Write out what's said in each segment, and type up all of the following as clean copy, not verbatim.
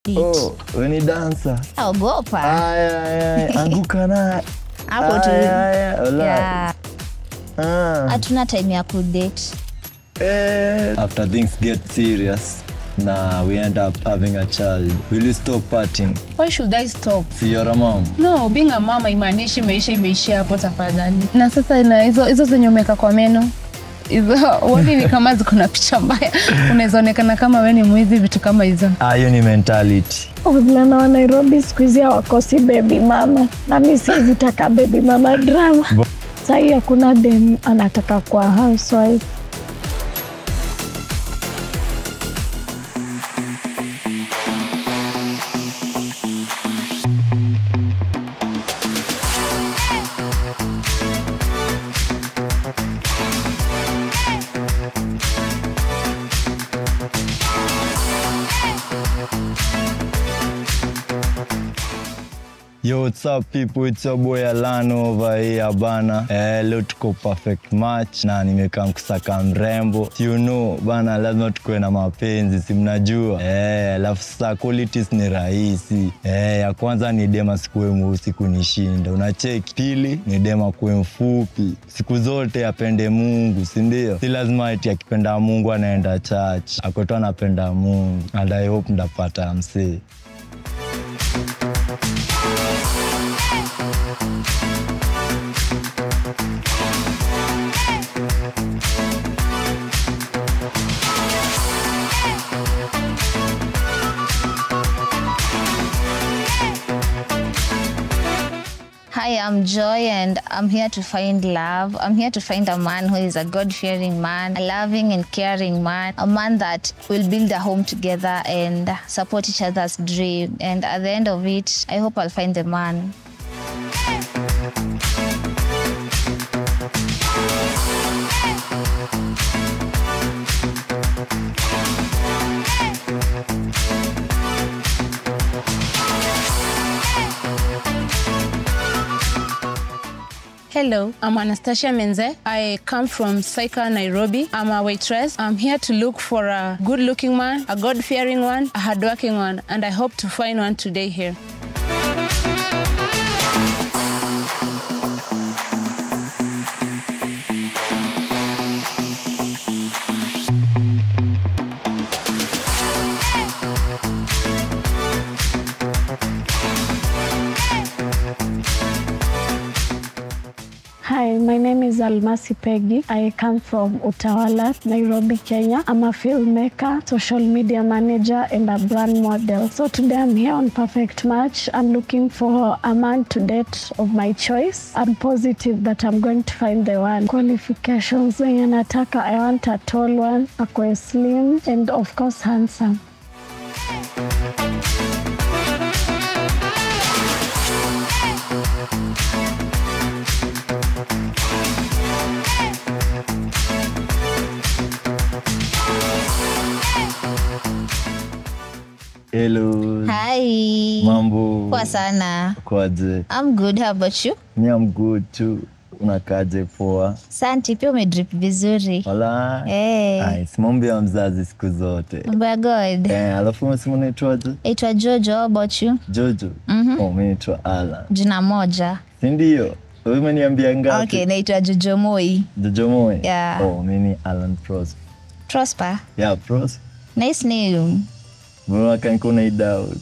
Oh, we ni dancer. Ogopa. Aya, anguka na. Hapo tu. Aya, yeah. Hatuna time ya kudate. After things get serious, na we end up having a child. Will you stop partying? Why should I stop? See, you're a mom. No, being a mom haimaanishi maisha imeishia hapo tafadhali. Na sasa na hizo zenye umeka kwa meno. Hizo wani ni kama ziko na picha mbaya. Unaweza onekana kama wewe ni mwizi, vitu kama hizo. Ah, hiyo ni mentality. Wavulana wa Nairobi siku hizi hawakosi baby mama. Na mimi siwezi taka baby mama drama. Sasa hakuna dem anataka kuwa housewife. Yo, what's up people, it's your boy Alano over here bana. Leo tuko perfect match na nimekaa kusaka mrembo. You know bana, lazima tukue na mapenzi, si mnajua. Alafu sasa qualities ni rahisi. Ya kwanza ni dema sikuwe mweusi kunishinda. Unacheki. Pili ni dema kuwe mfupi. Siku zote apende Mungu, si ndio? Si lazima eti akipenda Mungu anaenda church. Akotoa anapenda Mungu. And I hope ndapata msee. Hi, I'm Joy and I'm here to find love. I'm here to find a man who is a God-fearing man, a loving and caring man, a man that will build a home together and support each other's dream. And at the end of it, I hope I'll find the man. Hello, I'm Anastasia Menze. I come from Saika, Nairobi. I'm a waitress. I'm here to look for a good-looking man, a God-fearing one, a hard-working one, and I hope to find one today here. Hi, my name is Almasi Peggy. I come from Utawala, Nairobi, Kenya. I'm a filmmaker, social media manager, and a brand model. So today I'm here on Perfect Match. I'm looking for a man to date of my choice. I'm positive that I'm going to find the one. Qualifications, nataka, I want a tall one, akwe slim, and of course handsome. Hello. Hi. Mambo. Poa sana. Kwaje? I'm good. How about you? Me, I'm good too. Unakaje poa? Santi, pia umedrip vizuri. Wala. Hey. Ai, si mambo ya mzazi siku zote. Mambo ya God. Alafu umesema unaitwaje? Naitwa Jojo. How about you? Jojo. Mm-hmm. Oh, mimi naitwa Alan. Jina moja. Si ndio? Wewe umeniambia ngapi? Okay, naitwa Jojo Moi. Jojo Moi? Yeah. Oh, mimi ni Alan Prosper. Prosper? Yeah, Prosper. Nice name. Mbona kaniko na doubt?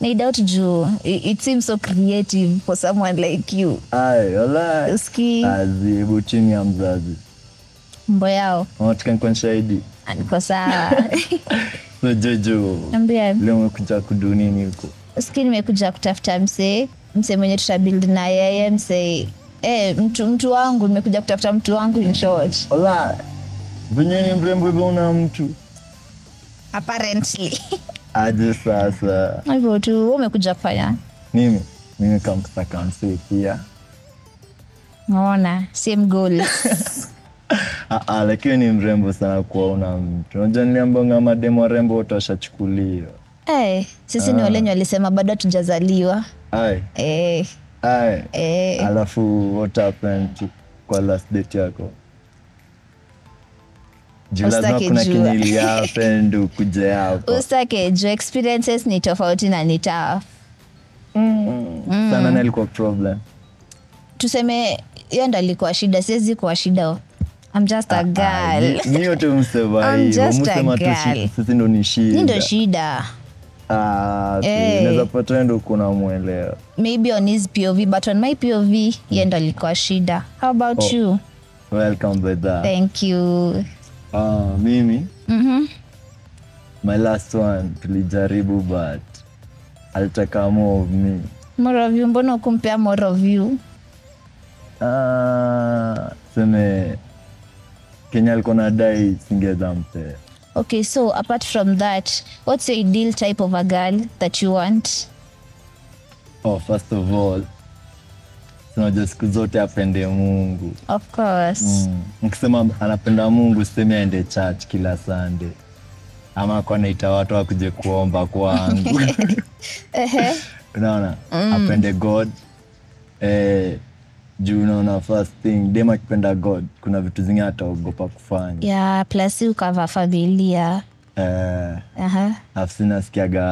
Na doubt juu. It seems so creative for someone like you. Ai, wala. Uski. Azibu chini ya mzazi. Mbo yao. Unataka nikuonyeshe? Niko sawa. So Jojo. Ambia. Leo umekuja kudu nini huko? Uski nimekuja kutafuta msee. Msee mwenye tutabuild na yeye, msee. Mtu wangu, nimekuja kutafuta mtu wangu in short. Wala. Venye ni mrembo hivyo una mtu? Apparently. Aje sasa. Hivyo tu, umekuja kufanya? Mimi kama msaka msee pia. Naona, same goal. Lakini ni mrembo sana kuona mtu. Unajua niliambia mademo warembo wote washachukuliwa. Sisi ni wale walisema bado hatujazaliwa. Ai. Ai. Alafu what happened kwa last date yako? Juu lazima Usitake kuna jua. kenye ilihappen ndo ukuje hapa. Usitake juu experiences ni tofauti na ni tough. Sana nani alikuwa problem? Tuseme hiyo ndo alikuwa shida, siwezi kuwa shida. I'm just a girl. Ni yote msema I'm hivyo. just a Msema tu girl. sisi ndo ni shida. Ni ndo shida. Ah, Eh. unaweza pata ndo kuna mwelewa. Maybe on his POV, but on my POV, yeye ndo alikuwa shida. How about Oh. you? Welcome brother. Thank you. Ah, mimi my last one tulijaribu but alitaka more of me. More of you, mbona ukumpea more of you? Ah, seme Kenya alikuwa nadai singeweza mpea. Okay, so apart from that, what's your ideal type of a girl that you want? Oh, first of all, tunajua siku zote apende Mungu. Of course. Nikisema anapenda Mungu sisemi aende church kila Sunday ama kwa naita watu wakuje kuomba kwangu. Unaona, apende God. Juu unaona first thing dem akipenda God kuna vitu zingine ataogopa kufanya. Yeah, plus you cover familia. Aha. Alafu nasikiaga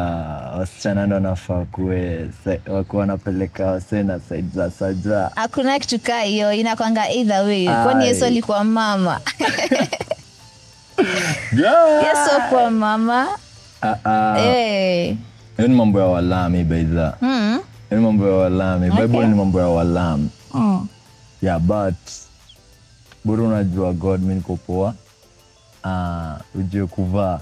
wasichana ndo wanafaa kuwe wakuwa wanapeleka wasee na side za saja. Hakuna kitu kaa hiyo, inakwanga either way. Kwani Yesu Ai. alikuwa mama? Yesu hakuwa mama. Ah, ah. Eh. Hiyo ni mambo ya walami baidha. Hiyo ni mambo ya walami. Bible ni mambo ya walami. Yeah, but bora unajua God, mi niko poa. Ah, ujue kuvaa.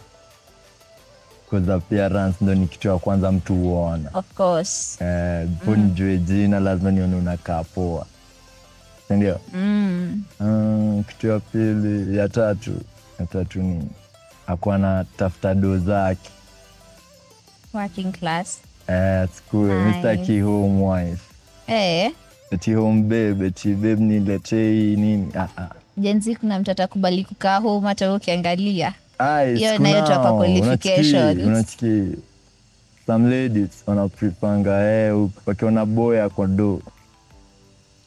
Cause appearance ndo ni kitu ya kwanza mtu huona. Of course. Before nijue jina lazima nione unakaa poa. Si ndio? Kitu ya pili, ya tatu ni akuwa anatafuta do zake. Working class. Sikue, Nice. Mr. Ki home wife. Eti home babe, eti babe niletee hii nini. Ah, ah. Gen Z kuna mtu atakubali kukaa home hata wewe ukiangalia. Ai, Hiyo siku nayo tuwapa nao, qualifications. unachiki some ladies wanaprefanga wakiona boy ako do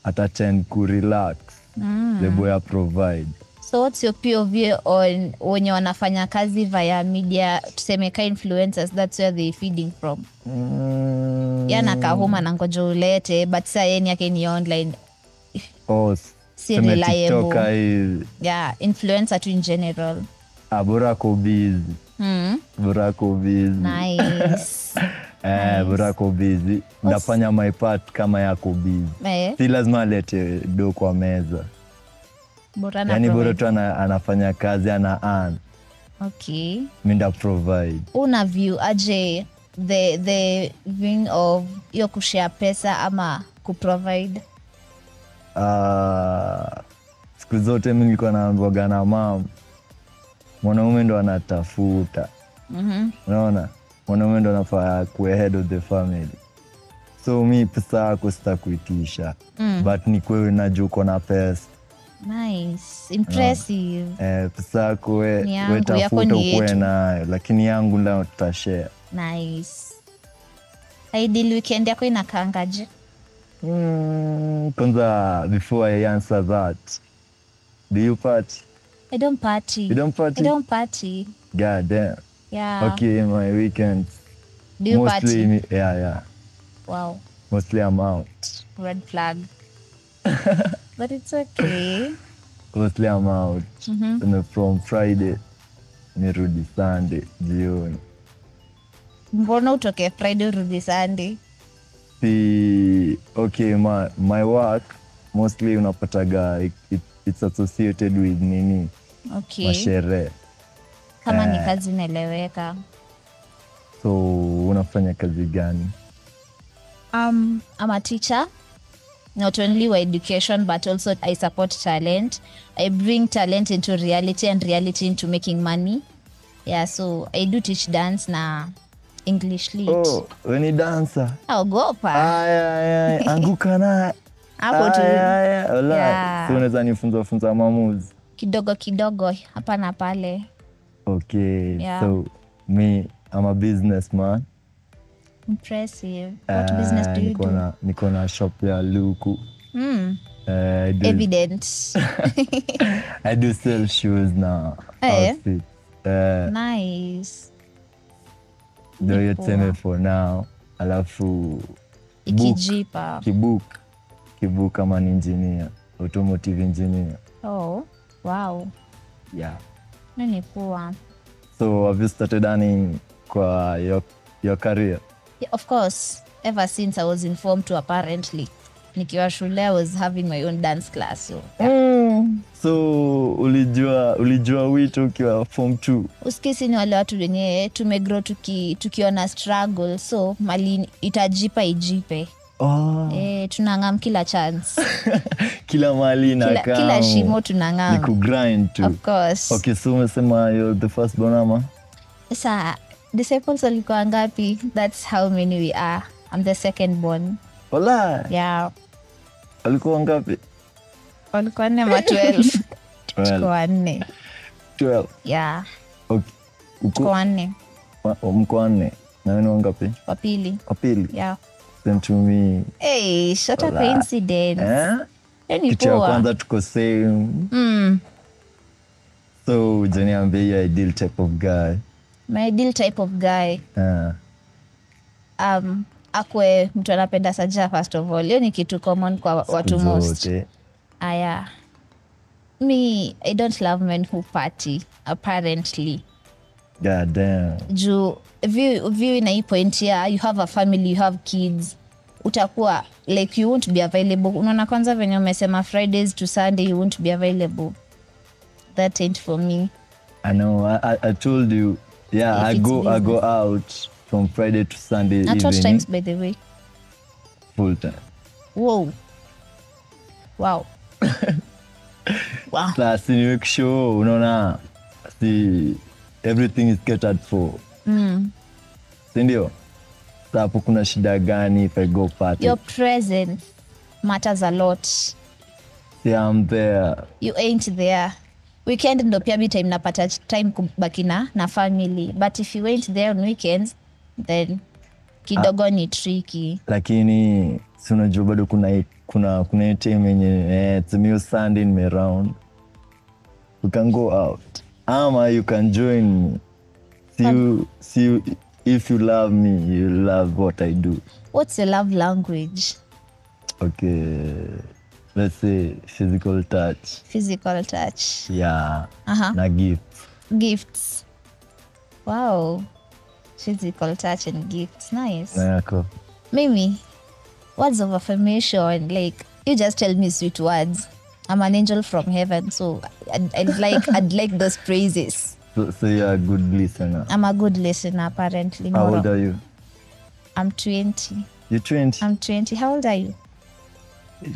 atatend ku relax. The boy provide. So what's your POV on wenye wanafanya kazi via media, tuseme ka influencers, that's where they feeding from? Yana kahuma na ngoja ulete, but saa yeye yake ni online. Oh, Si tuseme reliable. TikToker hivi. Yeah, influencer tu in general. Ah, bora ako busy. Bora ako busy. Nice. Bora ako busy. Ndafanya my part kama yako busy. Si lazima alete do kwa meza. Bora na Yani bora provide. tu anafanya kazi ana earn. Okay. Mi nda provide. Una view aje the thing of hiyo kushare pesa ama kuprovide? Siku zote mi nilikuwa naambiwaga na mam, mwanaume ndo anatafuta. Unaona, mwanaume ndo anafaa kuwe head of the family, so mi pesa yako sitakuitisha, but ni kwewe najua uko na pesa. Nice. Impressive. Pesa yako Ni yangu, we yako tafuta ni ukuwe yetu. nayo, lakini yangu ndio tutashare. Nice. Ideal weekend yako inakaangaje? Kwanza before I answer that, do you party? I don't party. You don't party? I don't party. God damn. Yeah. Okay, my weekends. Do you mostly party? Yeah. Wow. Mostly I'm out. Red flag. But it's okay. Mostly I'm out. And from Friday nirudi Sunday jioni. Mbona utoke Friday urudi Sunday? Si, okay, my work mostly unapataga it's associated with nini? Okay. Masherehe. Kama ni kazi inaeleweka. So unafanya kazi gani? I'm a teacher. Not only with education, but also I support talent. I bring talent into reality and reality into making money. Yeah, so I do teach dance na English lit. Oh, we ni dancer. Ogopa. Ay, ay, ay, anguka naye. Hapo tu. Ay, ay, ay, Yeah. So unaweza nifunza funza maamuzi. Kidogo kidogo, hapa na pale. Okay, Yeah. so me, I'm a businessman. Impressive. What business do you do? Niko na shop ya luku. I do, Evident. I do sell shoes na Eh. outfits. Nice. Ndio hiyo Poa. tuseme for now. Alafu Ikijipa. Kibook kama ni engineer, automotive engineer. Oh, wow. Yeah. Hiyo ni poa. So have you started earning kwa your career? Yeah, of course, ever since I was informed to, apparently. Nikiwa shule I was having my own dance class. So So ulijua wito ukiwa form 2? Usikisi ni wale watu wenyewe tumegrow tukiona struggle, so mali itajipa ijipe. Oh. Tunang'am kila chance. Kila mali inakaa. Kila shimo tunang'am. Ni kugrind tu. Of course. Okay, so umesema you're the first born ama? Sasa disciples walikuwa ngapi? That's how many we are. I'm the second born. Wala. Yeah. Walikuwa ngapi? Walikuwa 4 ama 12. 12. Tuko 4. 12. Yeah. Okay. Tuko 4. Mko 4. Na wewe ni wangapi? Wa pili. Wa pili. Yeah. Same to me. Hey, short a coincidence. Eh? Ni Kitu ya poa. kwanza tuko same. So, janiambie your ideal type of guy. My ideal type of guy. Akwe mtu anapenda saja first of all. Hiyo ni kitu common kwa watu most. Aya. Me, I don't love men who party, apparently. God damn. Juu, view ina hii point ya, you have a family, you have kids. Utakuwa, like, you won't be available. Unaona kwanza venye umesema Fridays to Sunday, you won't be available. That ain't for me. I know, I told you, yeah, If I go out from Friday to Sunday At evening. what times, by the way? Full time. Whoa. Wow. Wow. Plus, in make sure, unaona, see, everything is catered for. Sindio? Sasa hapo kuna shida gani if I go party? Your presence matters a lot. Yeah, I'm there. You ain't there. Weekend ndo pia mi time napata time kubaki na family. But if you ain't there on weekends, then kidogo ni tricky. Lakini si unajua bado kuna time yenye tuseme hiyo Sunday nime round. You can go out. Ama you can join me. See you, if you love me, you love what I do. What's your love language? Okay, let's say physical touch. Physical touch. Yeah. Na gifts. Gifts. Wow. Physical touch and gifts. Nice. Na yako. Mimi, words of affirmation. Like, you just tell me sweet words. I'm an angel from heaven, so I'd like those praises. So you're a good listener. I'm a good listener, apparently. How old are you? I'm 20. You're 20? I'm 20. How old are you?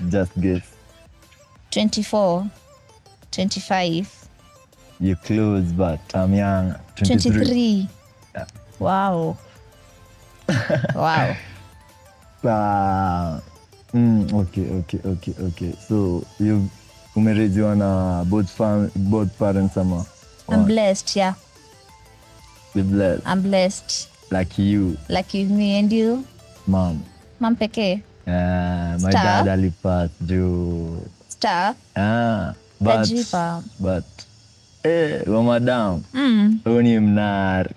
Just guess. 24. 25. You're close, but I'm young. 23. 23. Yeah. Wow. Wow. Okay. So you've umereziwa na both parents ama? I'm blessed, yeah. You're blessed. I'm blessed. Like you. Like you, me and you. Mom. Mom pekee. My dad alipass juu. Star. But wa madam. Huyu ni mnare.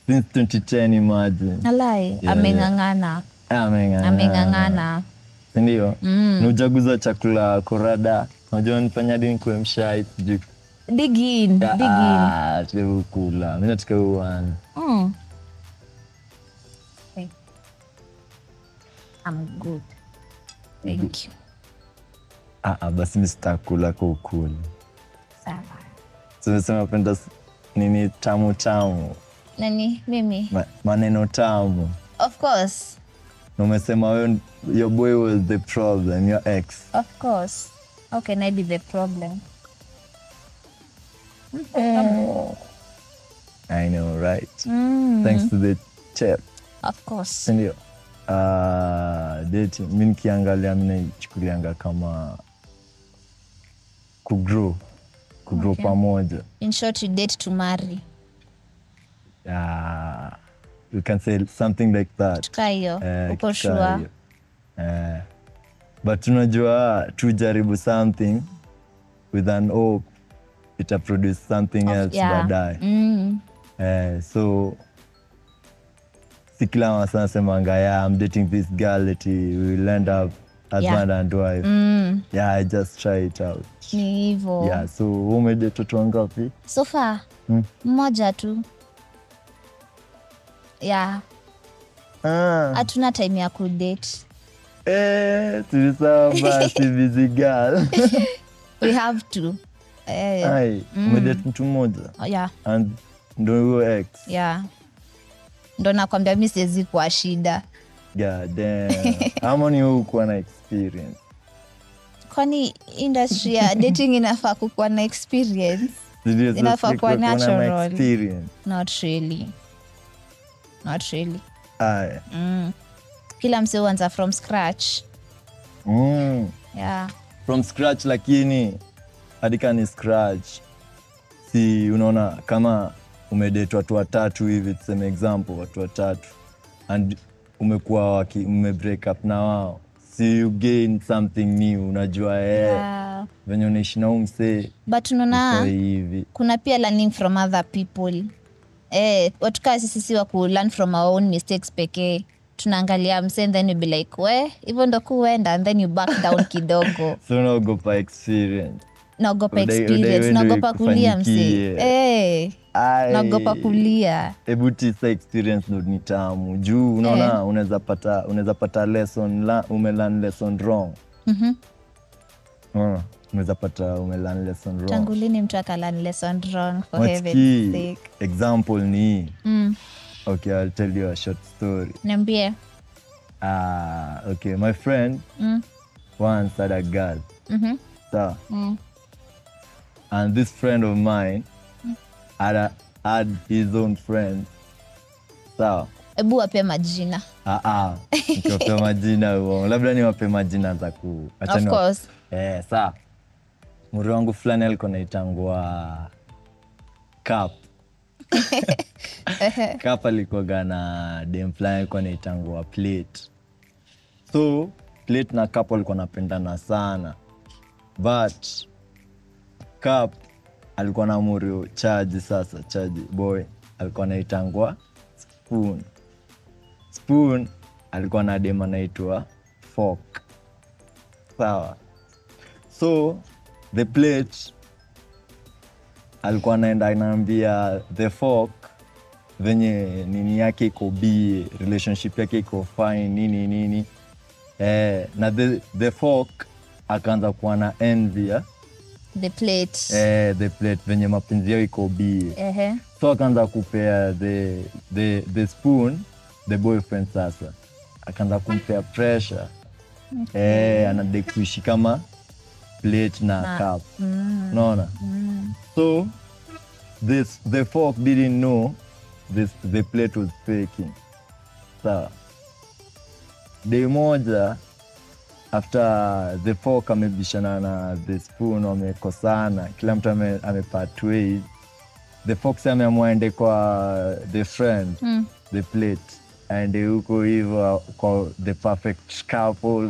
Since 2010, imagine. Alai, yeah, ameng'ang'ana. Ameng'ang'ana. Ndio. Nujaguza chakula korada. Unajua nifanya nini kwa mshai sijui. Dig in, dig in. Tuwe kula. Mimi nataka uone. Okay. I'm good. Thank you. Basi mimi sitakula kwa ukuli. Sawa. Sasa napenda nini tamu tamu. Nani? Mimi? Maneno tamu. Of course. Na umesema wewe, your boy was the problem, your ex. Of course. How can I be the problem? I know, right? Thanks to the chef. Of course. Ndio. Dating, mimi nikiangalia mimi naichukulianga kama kugrow Okay. pamoja. In short, you date to marry. You can say something like that. Tukaa hiyo. Uko sure? But unajua tujaribu something with an hope ita produce something else baadaye. So si kila masa nasemanga, yeah, I'm dating this girl that we will end up husband and wife. Yeah, I just try it out. Ni hivo. Yeah, so umedate watu wangapi? So far mmoja tu. Yeah. Hatuna time ya kudate. Tulisema basi busy girl. We have to. Ai, umedate mtu mmoja? Yeah. And ndo huyo ex? Yeah. Ndo nakwambia mi siwezi kuwa shida. God damn. Ama ni wewe kuwa na experience? Kwani industry ya dating inafaa kukuwa na experience? Inafaa kuwa natural. Experience. Not really. Not really. Aye. Kila mse huanza from scratch. Yeah. From scratch, lakini hadi kama ni scratch, si unaona kama umedate watu watatu hivi, tuseme example watu watatu, and umekuwa ume break up na wao, si you gain something new, unajua venye unaishi na mse. But unaona kuna pia learning from other people. Watu kama sisi wa ku learn from our own mistakes pekee. Tunaangalia mse and then you be like, we, hivyo ndo kuenda, and then you back down kidogo. So unaogopa experience. Naogopa experience, naogopa kulia mse. Naogopa kulia. Hebu tisa experience ndo ni tamu. Juu unaona unaweza pata lesson, umelearn lesson wrong. Unaweza pata umelearn lesson wrong. Tangu lini mtu akalearn lesson wrong, for heaven's sake? Example ni Okay, I'll tell you a short story. Niambie. Okay, my friend once had a girl. So, and this friend of mine had his own friend. So, Ebu wape majina. Nikiwape majina huo. Labda niwape majina za ku. Of course. Sawa. Muri wangu fulani alikuwa anaitangwa Cup. Cup alikuwa na dem fulani alikuwa anaitangwa Plate. So, Plate na Cup walikuwa wanapendana sana. But Cup alikuwa na muri charge sasa, charge boy alikuwa anaitangwa Spoon. Spoon alikuwa na dem anaitwa Fork. Sawa. So the Plate alikuwa anaenda anaambia the Fork venye nini yake iko bi, relationship yake iko fine, nini nini. Na the Fork akaanza kuwa na envy the Plate. The Plate venye mapenzi yao iko bi. So akaanza kupea the Spoon, the boyfriend sasa. Akaanza kumpea pressure. Anadai kuishi kama Plate na Cup. Unaona? So the Fork didn't know the Plate was faking. Sawa. Day moja after the Fork amebishana na the Spoon, wamekosana, kila mtu amepart ways. The Fork ameamua aende kwa the friend, the Plate, aende huko hivyo kwa the perfect couple.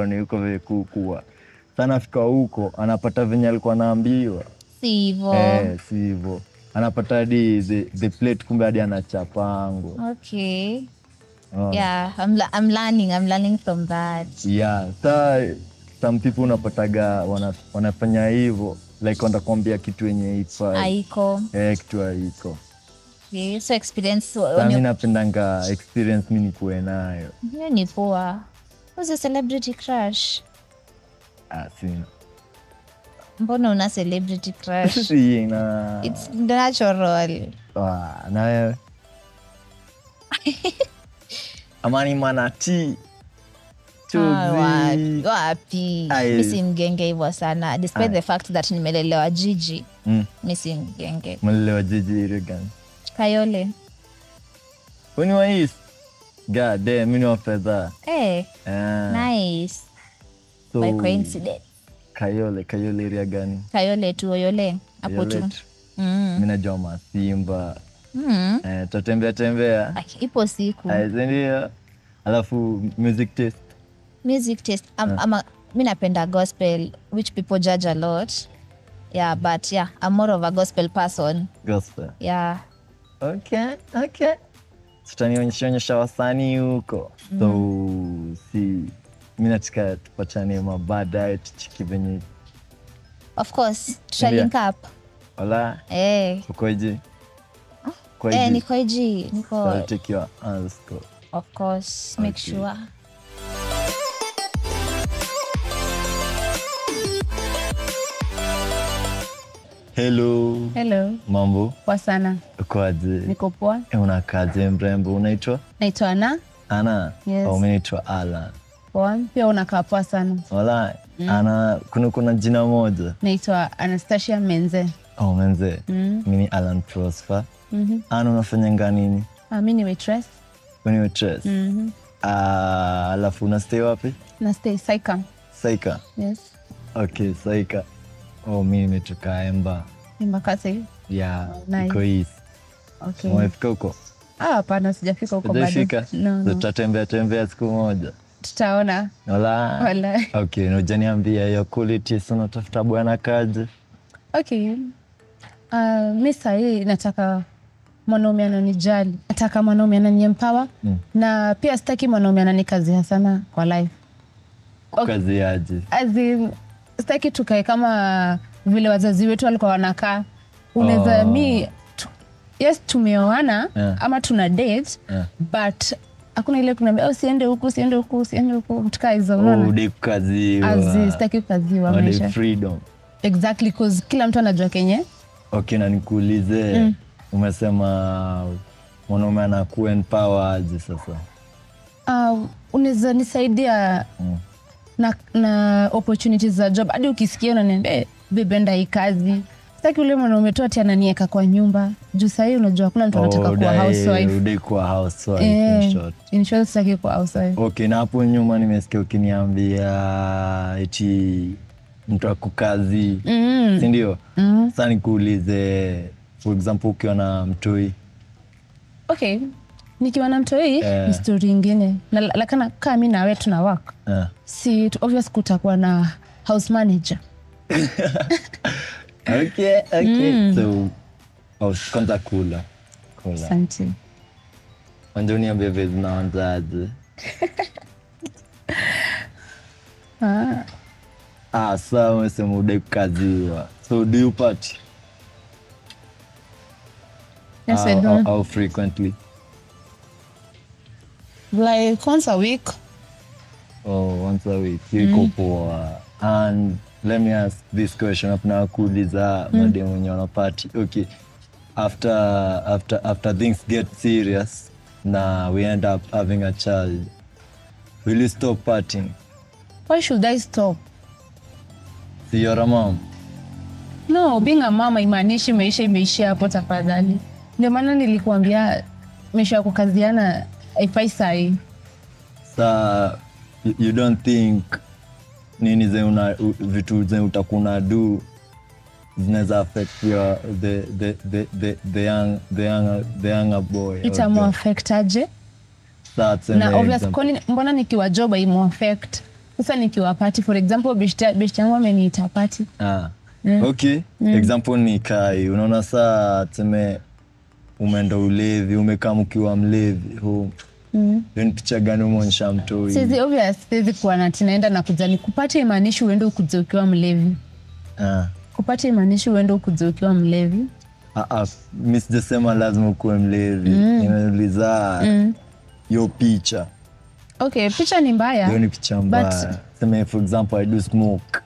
Ni huko vile kukua. Sana fika huko anapata venye alikuwa anaambiwa. Si hivyo. Si hivyo. Anapata hadi the Plate kumbe hadi anachapango. Okay. Yeah, I'm learning from that. Yeah, so some people unapataga wanafanya hivyo, like wanakuambia kitu yenye ifa. Haiko. Kitu haiko. Okay, so experience. Mimi napendanga experience mimi nikuwe nayo. Hiyo ni poa. Who's a celebrity crush? Sina. Mbona una celebrity crush? Sina. It's natural. Na wewe? Amani Manati. Wapi? Mimi si mgenge hivyo sana. Despite the fact that nimelelewa jiji. Mimi si mgenge. Umelelewa jiji ile gani? Kayole. Wewe ni wa East? God damn, mimi ni wa fedha. Nice. So, by coincidence. Kayole area gani? Kayole tu, Oyole. Hapo tu. Mimi najua Masimba. Tutatembea tembea. Ipo siku. Ndio. Alafu music taste. Music taste. Mi napenda gospel, which people judge a lot. Yeah, but yeah, I'm more of a gospel person. Gospel. Yeah. Okay, okay. Tutanionyesha wasanii huko. So si mi nataka tupatane mabaadaye tuchiki venye. Of course, tuta link up. Hola. Eh. Uko IG? Uko Eh, IG? niko IG. Niko. So I'll take your underscore. Of course, make Okay. sure. Hello. Hello. Mambo? Poa sana. Uko aje? Niko poa. Unakaaje mrembo? Unaitwa? Naitwa Ana. Ana? Yes. Oh, mimi naitwa Alan. Poa. Pia unakaa poa sana. Wala, Ana, kuna jina moja. Naitwa Anastasia Menze. Oh, Menze. Mimi ni Alan Prosper. Ana, unafanyanga nini? Mimi ni waitress. Wewe ni waitress? Alafu una stay wapi? Na stay Saika. Saika? Yes. Okay, Saika. Oh, mimi nimetoka Emba. Embakasi. Yeah, Nice. iko East. Okay. Umefika huko? Hapana, sijafika huko bado. Hujafika? No, no. Tutatembea tembea siku moja. Tutaona. Wala. Wala. Okay, na hujaniambia hiyo quality, si unatafuta bwana kaje? Okay. Mi sahii nataka mwanaume ananijali, nataka mwanaume ananiempower na pia sitaki mwanaume ananikazia sana kwa life. Okay. Kazi aje? As in, sitaki tukae kama vile wazazi wetu walikuwa wanakaa. Unaweza Oh. mi yes tumeoana ama tuna date but hakuna ile kunaambia, oh, siende huku, siende huku, siende huku, vitu kaa hizo, Oh, unaona? udai kukaziwa. As in, sitaki kukaziwa Udai maisha. freedom. Exactly, 'cause kila mtu anajua kenye. Okay, na nikuulize, umesema mwanaume anaku empower aje sasa? Unaweza nisaidia na opportunities za job, hadi ukisikia unaniambia, "Eh, babe, enda hii kazi." Sitaki ule mwanaume tu ati ananieka kwa nyumba, juu sahii unajua hakuna mtu anataka Oh, kuwa housewife. udai kuwa housewife in Eh, short. in short sitaki kuwa housewife. Okay, na hapo nyuma nimesikia ukiniambia eti mtu akukazi, si ndio? Sasa nikuulize, for example, ukiwa na mtoi. Okay, nikiwa na mtoi ni story ingine, na lakini kaa mi nawe tuna work, si obvious kutakuwa na house manager. Okay. So, oh, kwanza kula kula. Asante. Kwanza uniambie vile zinaanzaje. Ah, sawa, umesema udai kukaziwa. So do you party? Yes, I How, do. how frequently? Like once a week. Oh, once a week. Iko poa. And let me ask this question. Hapa kuuliza mademu wenye wana party. Okay. After things get serious, na we end up having a child, will you stop partying? Why should I stop? See, you're a mom. No, being a mama imaanishi maisha imeishia hapo tafadhali. Ndio maana nilikuambia maisha ya kukaziana haifai sahi. Sa you don't think nini ze una vitu ze utakuwa una do zinaweza affect your the young the younger the younger boy or girl? Itamuaffect aje? Sa tuseme Na obvious, example. kwani mbona nikiwa job haimuaffect? Sasa nikiwa party, for example, beshte yangu ameniita party. Ah. Okay. Example ni kai, unaona saa tuseme umeenda ulevi, umekaa mkiwa mlevi home. Hiyo ni picha gani umeonyesha mtoi? Siwezi, obvious, siwezi kuwa na tinaenda na kujali. Kupata imaanishi uende ukuje ukiwa mlevi. Ah. Kupata imaanishi uende ukuje ukiwa mlevi. Ah, ah, mi sijasema lazima ukuwe mlevi. Nimeuliza hiyo picha. Okay, picha ni mbaya. Hiyo ni picha mbaya. Sema for example I do smoke.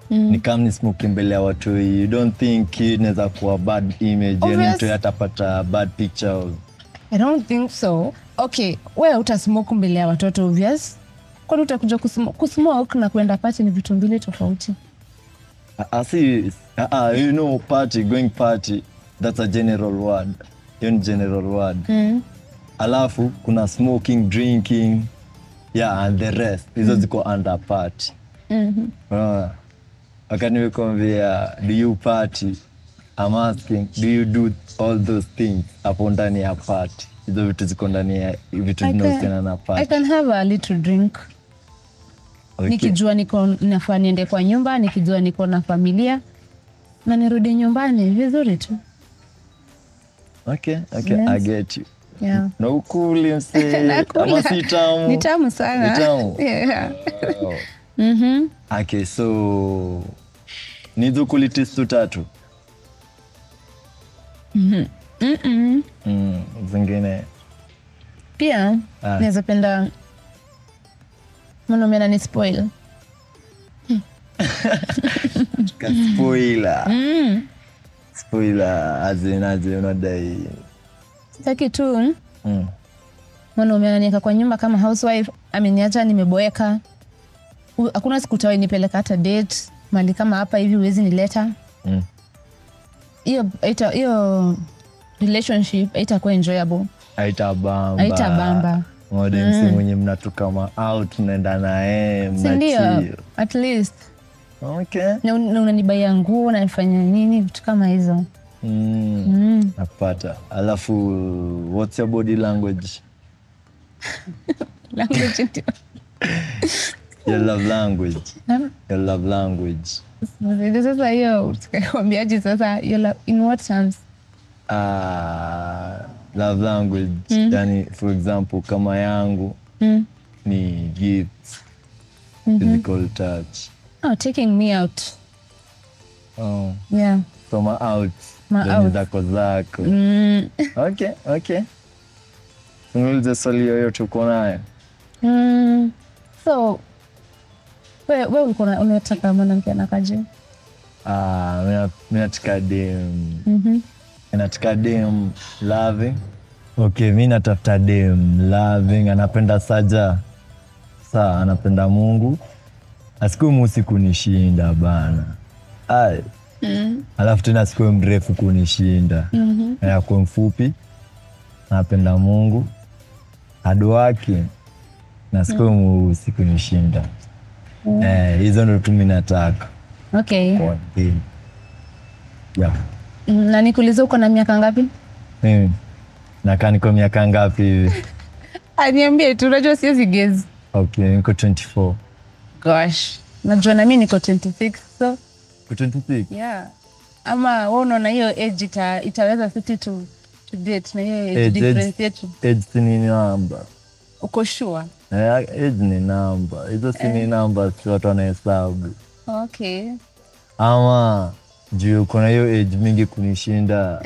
Ni kama ni smoke mbele ya watu, you don't think inaweza kuwa bad image, yani mtu atapata bad picture of I don't think so. Okay, wewe utasmoke mbele ya watoto obvious. Kwani utakuja kusmoke na kuenda party ni vitu mbili tofauti. I see, you know, party, going party, that's a general word. Hiyo ni general word. Alafu kuna smoking, drinking, yeah, and the rest. Hizo ziko under party. Unaona? Wakati nimekwambia do you party, I'm asking do you do all those things hapo ndani ya party? Hizo vitu ziko ndani ya vitu I zinahusiana na I party. can have a little drink. Okay. Nikijua niko nafaa niende kwa nyumba, nikijua niko na familia na nirudi nyumbani vizuri tu. Okay, okay, Yes. I get you. Yeah. Na ukuli msee. Nakula. Ama si tamu? Ni tamu sana. Ni tamu? Yeah. Oh. Okay, so nizo kulitistu tatu. Zingine Pia naweza penda mwanaume anani spoil. Ka spoiler. Spoiler aje unadai. Sitaki tu mwanaume ananiweka kwa nyumba kama housewife, ameniacha nimeboeka. Hakuna siku utawahi nipeleka hata date, mali kama hapa hivi huwezi nileta. Hiyo relationship haitakuwa enjoyable. Haitabamba. Haitabamba. Modem si mwenye mnatoka ma out mnaenda naye Si ndio? mnachill. At least. Okay. Na unanibaia nguo, unanifanya nini, vitu kama hizo. Napata. Alafu what's your body language? Language ndio. Your love language. Your love language. Sasa hiyo utakwambiaje sasa your love, in what terms? Love language. Yani for example kama yangu ni gifts, physical touch. Oh, taking me out. Oh. Yeah. So ma out. Ma out. Zako zako. Okay, okay. Niulize swali yoyote uko nayo. So wewe ulikuwa unataka mwanamke anakaje? Mimi nataka dem. Nataka dem loving. Okay, mimi natafuta dem loving, anapenda saja. Saa anapenda Mungu. Asikuwe mweusi kunishinda bana. Ai. Alafu tena asikuwe mrefu kunishinda. Akuwe mfupi. Anapenda Mungu. Hardworking. Na asikuwe mweusi kunishinda. Hizo ndo tu mimi nataka. Okay. Kwa dem. Yeah. Na nikuulize uko na miaka ngapi? Mimi nakaa niko miaka ngapi hivi? Niambie tu, unajua siwezi guess. Okay, niko 24. Gosh. Najua na mimi niko 26 so. Uko 26? Yeah. Ama wewe unaona hiyo age itaweza sisi to date na hiyo age difference yetu? Age ni namba. Uko sure? Age ni namba. Hizo si ni namba, si watu wanahesabu. Okay. Ama juu uko na hiyo age mingi kunishinda.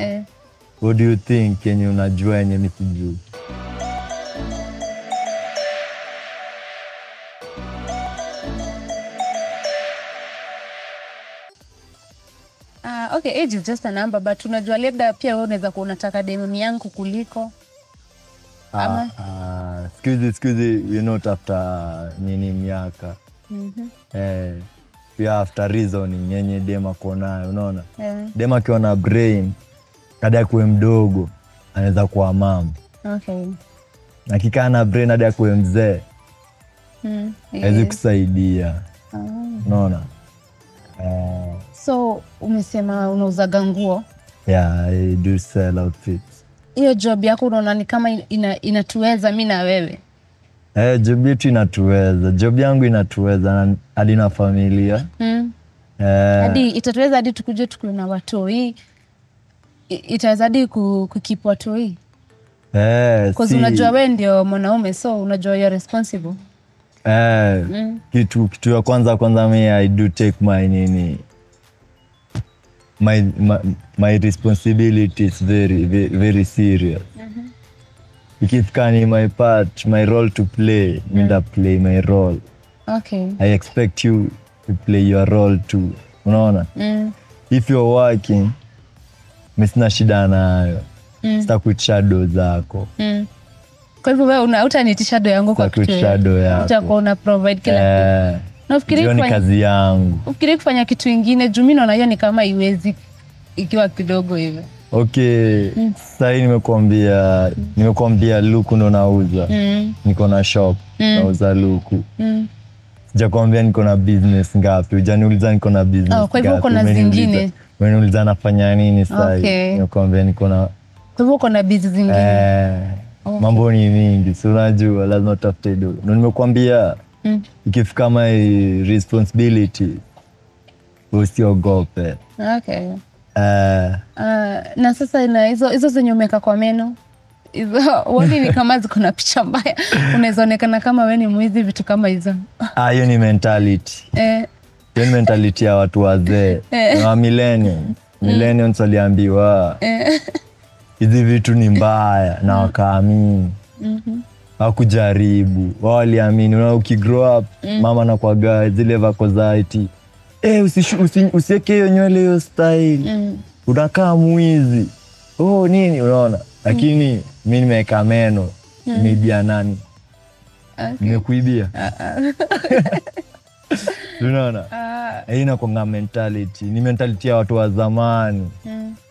What do you think yenye unajua yenye mimi sijui? Okay, age is just a number, but unajua labda pia wewe unaweza kuwa unataka demu yangu kuliko. Ama? Excuse, you not after nini miaka. We are after reasoning yenye dem ako nayo, unaona? Dem akiwa na brain, hadi akuwe mdogo, anaweza kuwa mama. Okay. Na akikaa na brain hadi akuwe mzee, hawezi kusaidia. Unaona? So umesema unauzaga nguo? Yeah, I do sell outfits. Hiyo job yako unaona ni kama inatuweza mimi na wewe? Job yetu inatuweza. Job yangu inatuweza hadi na familia. Hadi itatuweza hadi tukuje tukue na watoi. Itaweza hadi kukeep watoi. Because unajua wewe ndio mwanaume, so unajua you are responsible. Kitu ya kwanza mimi I do take my nini, my responsibility is very, very, very serious. Ikifika ni my part, my role to play, mm. play my role. Okay. I expect you to play your role too. Unaona? Mm. If you're working, mimi sina shida nayo. Sitakuitisha do zako. Kwa hivyo wewe hutaniitisha do yangu kwa kitu. Sitakuitisha do yako. Utakuwa una provide kila kitu. Na ufikiri ni kazi yangu. Ufikiri kufanya kitu kingine juu mimi naona hiyo ni kama iwezi ikiwa kidogo hivyo. Okay, sasa nimekuambia luku ndo nauza. Niko na shop, nauza luku. Sijakwambia niko na business ngapi. Hujaniuliza niko na business ngapi. Kwa hivyo uko na zingine. Umeniuliza nafanya nini sasa. Okay. Nimekuambia niko na. Kwa hivyo uko na business zingine. Okay. Mambo ni mingi, si unajua lazima utafute do. Ndio nimekuambia Ikifika my responsibility usiogope. Okay. Na sasa na hizo zenye umeweka kwa meno hizo woni ni kama ziko na picha mbaya, unaweza onekana kama wewe ni mwizi, vitu kama hizo. Hiyo ni mentality. Hiyo ni mentality ya watu wazee na millennials waliambiwa hizi vitu ni mbaya na wakaamini. Hakujaribu, wao waliamini. Unaona, ukigrow up mama anakuaga zile vako za eti usiweke hiyo nywele hiyo style, unakaa mwizi, oh nini, unaona. Lakini mi nimeweka meno, nimeibia nani? Nimekuibia? Unaona, hii inakuanga mentality, ni mentality ya watu wa zamani.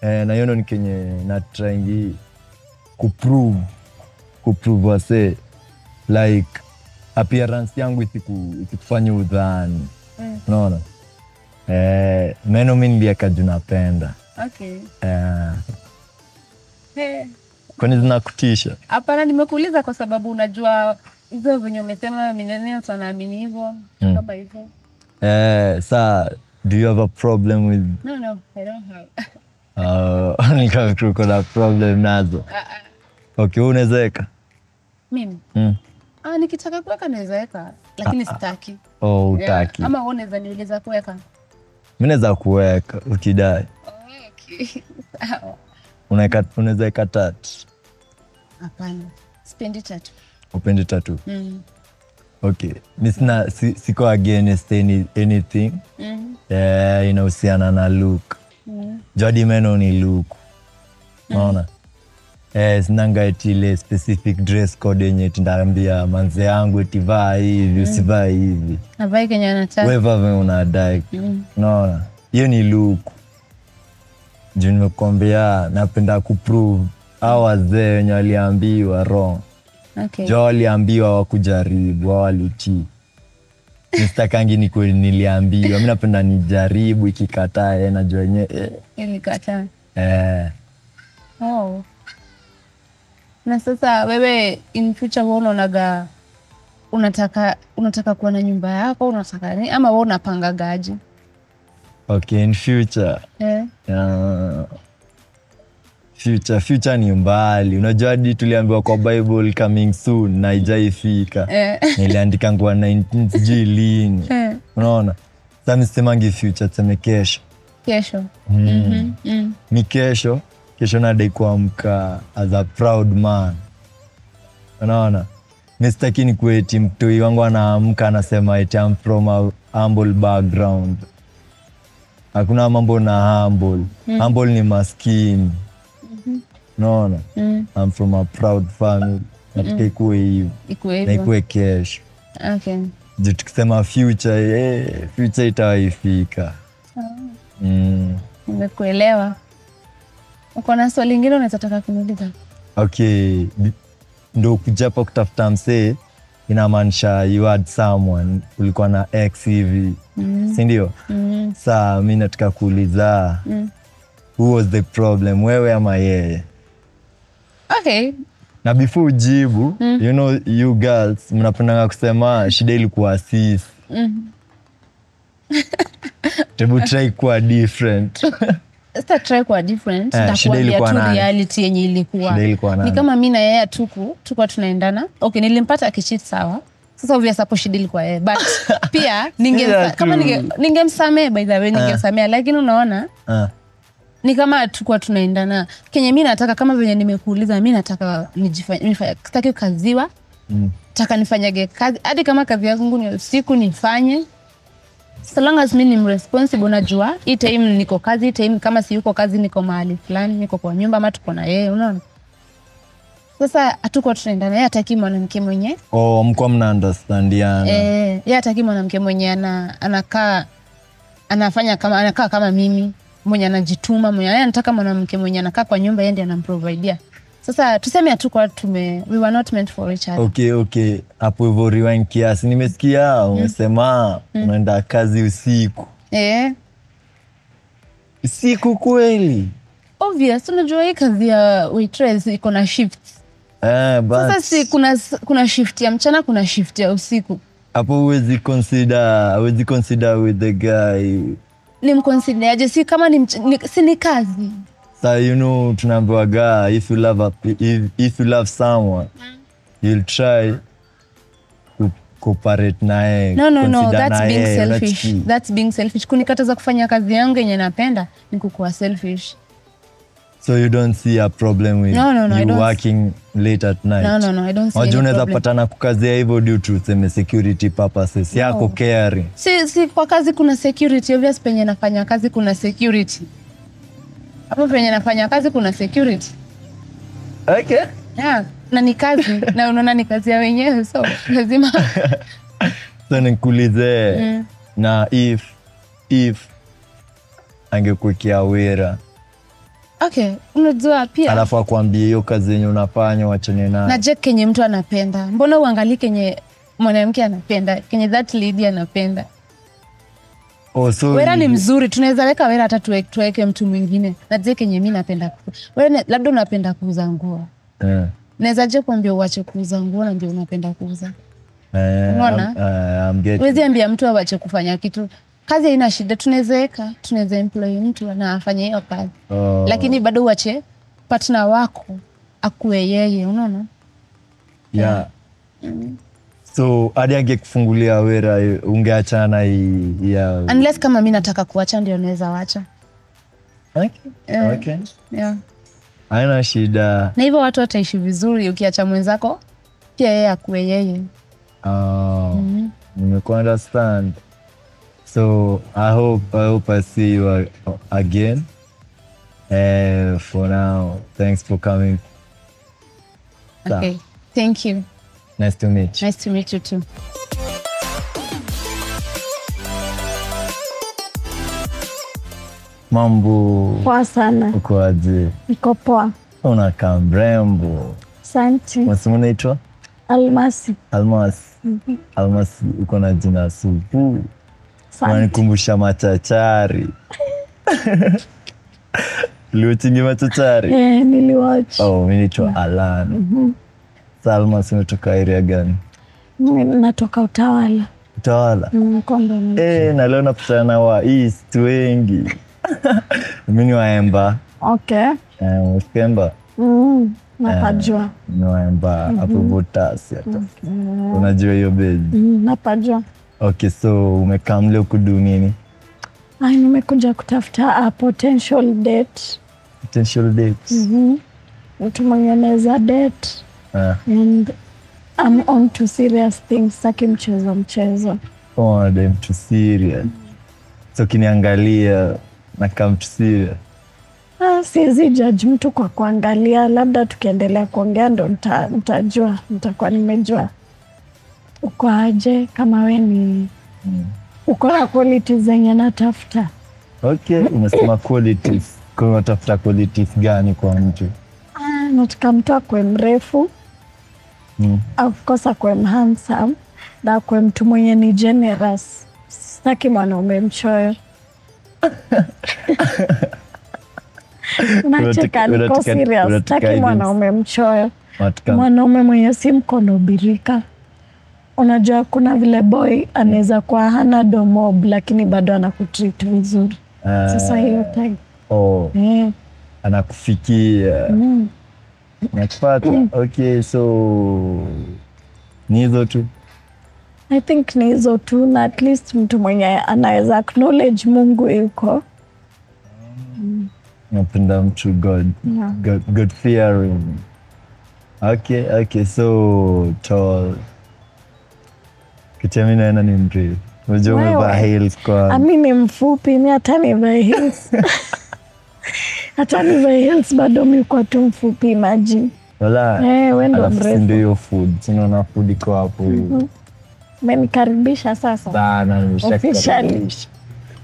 Na hiyo ndo ni kenye na trying kuprove wase like appearance yangu isikufanye udhani. Unaona? Meno mi nilieka juu napenda. Okay. Kwani zinakutisha? Hapana, nimekuuliza kwa sababu unajua hizo venye umesema millennials wanaamini hivyo, kama hivyo. Sa do you have a problem with? No, I don't have. Nikafikiri uko na problem nazo. Okay, wewe unaweza weka? Mimi? Nikitaka kuweka naweza weka, lakini sitaki. Oh, hutaki. Ama wewe unaweza niuliza kuweka? Mimi naweza kuweka ukidai. Okay. Sawa. Unaweza weka tatu? Hapana, sipendi tatu. Upendi tatu? Okay, mi sina siko against anything. Inahusiana na look. Jadi meno ni look. Unaona? Sinanga eti ile specific dress code yenye eti ndaambia manze yangu eti vaa hivi, usivaa hivi. Navai kenye anataka. Wewe vaa venye unadai. Unaona? Hiyo ni look. Juu nimekuambia napenda kuprove hao wazee wenye waliambiwa wrong. Okay. Jo waliambiwa hawakujaribu, hao walitii. Nisitakangi ni kweli niliambiwa. Mimi napenda nijaribu, ikikataa najua yenyewe. Ilikataa. Oh. Na sasa wewe in future wewe unaonaga unataka kuwa na nyumba yako, unataka nini ama wewe unapangaga aje? Okay, in future. Future ni mbali. Unajua hadi tuliambiwa kwa Bible coming soon na haijaifika. Niliandika ngwa 19 sijui lini. Unaona? Sasa mimi sisemangi future, tuseme kesho. Kesho. Mi kesho nadai kuamka as a proud man. Unaona? Mi sitaki nikuwe eti mtoi wangu anaamka anasema eti I'm from a humble background. Hakuna mambo na humble. Humble ni maskini. Unaona? I'm from a proud family. Nataka ikuwe hivyo. Ikuwe Na hivyo. ikuwe kesho. Okay. Juu tukisema future, future itawaifika. Nimekuelewa. Uko na swali lingine unaweza taka kuniuliza? Okay, ndo kuja hapa kutafuta msee inamaanisha you had someone, ulikuwa na ex hivi. Si ndio? Saa mi nataka kuuliza, who was the problem, wewe ama yeye? Okay. Na before ujibu, you know you girls mnapendanga kusema shida ilikuwa sisi. Hebu try kuwa different. Sita try kuwa different. Shida Nitakuambia ilikuwa tu nani? reality yenye ilikuwa. Shida ilikuwa nani? Ni kama mimi na yeye tukuwa tunaendana. Okay, nilimpata akicheat sawa. Sasa obvious hapo shida ilikuwa yeye. But pia kama ningemsamehe, by the way, ningemsamehe, lakini unaona ni kama tukuwa tunaendana. Kenye mimi nataka kama venye nimekuuliza, mimi nataka nijifanye, sitaki kukaziwa. Nataka nifanyage kazi hadi kama kazi yangu ni usiku nifanye. So long as mimi ni responsible, najua hii time niko kazi, hii time kama si yuko kazi niko mahali fulani, niko kwa nyumba ama tuko na yeye, unaona? Sasa hatuko tunaendana, yeye hataki mwanamke mwenye. Oh, mko mna understandiana. Yeye hataki mwanamke mwenye anakaa anafanya kama anakaa kama mimi, mwenye anajituma, mwenye yeye anataka mwanamke mwenye anakaa kwa nyumba, yeye ndiye anamprovidea. Sasa tuseme hatuko we were not meant for each other. Okay. Hapo hivyo rewind kiasi. Nimesikia umesema unaenda kazi usiku. Usiku kweli? Obvious, unajua hii kazi ya waitress iko na shifts. But Sasa si kuna shift ya mchana, kuna shift ya usiku. Hapo huwezi consider with the guy. Nimconsider aje? Si kama si ni kazi. So you know tunaambiwaga if you love if you love someone, you'll try to cooperate naye. No, that's being selfish. That's being selfish. Kunikataza kufanya kazi yangu yenye napenda ni kukuwa selfish. So you don't see a problem with no, you working late at night? No, I don't see any problem. Unaweza patana kukazia hivyo due to seme security purposes yako caring. Si kwa kazi kuna security. Obvious penye nafanya kazi kuna security. Hapo penye nafanya kazi kuna security. Okay. Yeah, na ni kazi. Na unaona ni kazi ya wenyewe, so lazima. So nikuulize, na if angekuwekea wera. Okay, unajua pia. Alafu akwambie hiyo kazi yenye unafanya uachane nayo. Na je kenye mtu anapenda. Mbona uangalie kenye mwanamke anapenda, kenye that lady anapenda? Oh, so wera ni mzuri, tunaweza weka wera hata tuweke mtu mwingine. Na je kenye mimi napenda. Wewe labda unapenda kuuza nguo. Naweza je kuambia uache kuuza nguo na ndio unapenda kuuza? Unaona? Huwezi ambia mtu aache kufanya kitu. Kazi haina shida, tunaweza employ mtu na afanye hiyo kazi. Lakini bado uache partner wako akuwe yeye, unaona? Yeah. So hadi angekufungulia wera ungeachana ya unless kama mimi nataka kuacha ndio naweza waacha. Okay. Okay. Yeah. Haina shida. Na hivyo watu wataishi vizuri ukiacha mwenzako pia yeye akuwe yeye. Nimekuunderstand. So I hope I see you again. For now, thanks for coming. Okay, thank you. Nice to meet you. Nice to meet you too. Mambo. Poa sana. Uko aje? Niko poa. Unakaa mrembo. Asante. Unasema unaitwa? Almasi. Almasi. Almasi, uko na jina supu. Unanikumbusha machachari. Uliwatchingi machachari? Niliwatch. Oh, mimi naitwa Alan. Almasi, unatoka area gani? Natoka Utawala. Utawala? Kombe. Na leo nakutana na wa East wengi. Mimi ni wa Emba. Okay. Umefika Emba? Napajua. Ni wa Emba, hapo Botasi hata. Unajua hiyo base? Napajua. Okay, so umekaa leo kudu nini? Nimekuja kutafuta a potential date. Potential date? Mtu mwenye anaweza date. And I'm on to serious things, sitaki mchezo mchezo. Oh, I'm too serious. So kiniangalia na come to serious. Siwezi judge mtu kwa kuangalia, labda tukiendelea kuongea ndo nitajua, nitakuwa nimejua. Uko aje kama we ni uko na qualities zenye natafuta. Okay, umesema qualities. Kwa unatafuta qualities gani kwa mtu? Nataka mtu akuwe mrefu. Of course akuwe handsome na akuwe mtu mwenye ni generous. Sitaki mwanaume mchoyo. Nacheka, niko serious. Sitaki mwanaume mchoyo. Mwanaume mwenye si mkono birika. Unajua kuna vile boy anaweza kuwa hana domob lakini bado anakutreat vizuri. Sasa hiyo type. Oh. Anakufikia. Nakupata. Okay, so ni hizo tu. I think ni hizo tu, na at least mtu mwenye anaweza acknowledge Mungu yuko. Napenda mtu God. Yeah. God fearing. Okay, so tall. Kitu mimi naona ni mrefu. Unajua umevaa heels kwa. Mimi ni mfupi, mimi hata nivae heels. Hata nivae heels bado mimi kwa tu mfupi, imagine. Wala. Wewe ndo mrefu. Ndio hiyo food. Unaona food iko hapo hivi. Umenikaribisha sasa. Bana, nimeshakaribisha.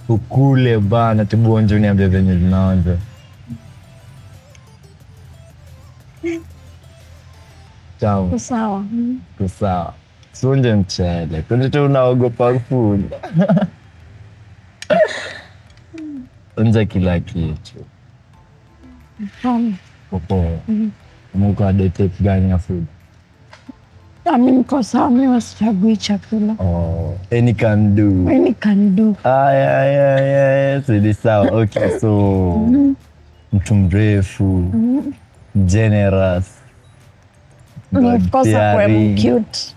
Ukule bana, tubuonje uniambie venye zinaonja. Sawa. Sawa. Sawa. Sunje mchele. Kwani tu unaogopa food. Onja kila kitu. Popo. Mungu adete gani ya food? Mi niko sawa, mi wasichagui chakula. Oh, any can do. Any can do. Aya, aya, aya, so ni sawa. Okay, so mtu mrefu, generous, Na of course akuwe God-fearing, cute.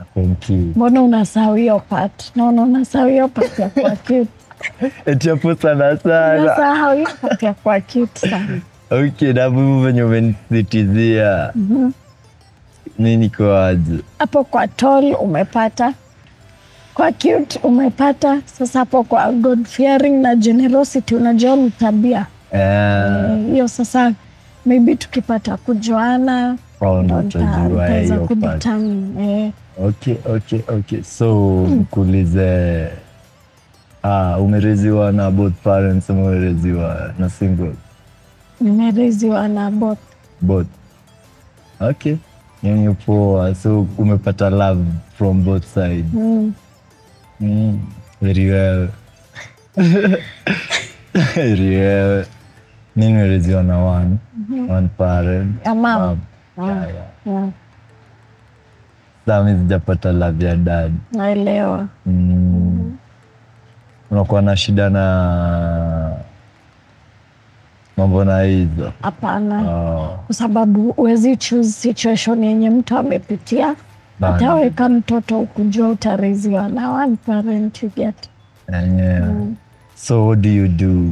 akuwe cute. Mbona unasahau hiyo part? Naona unasahau hiyo part ya kuwa cute. Eti hapo sana sana. Unasahau hiyo part ya kuwa cute sana. Okay, na hapo venye umenisitizia. Mi niko aje? Hapo kwa tall umepata, kwa cute umepata. Sasa hapo kwa God fearing na generosity, unajua ni tabia Eh, hiyo. Sasa maybe tukipata kujuana oh, ndo ndo utajua nitaweza hiyo part. kudetermine. Okay. So nikuulize, umereziwa na both parents ama umereziwa na single? Nimereziwa na both. Both. Okay. Ni poa. So umepata love from both sides. Very well. Very well. Mi nimereziwa na one parent. Ya mom. Mom. Yeah. Yeah, Sasa mi sijapata love ya dad. naelewa. Unakuwa na shida na mambo na hizo? Hapana. Oh. Kwa sababu huwezi choose situation yenye mtu amepitia. Bana. Ataweka mtoto ukujua utareziwa na one parent, you get. Enyewe. So what do you do?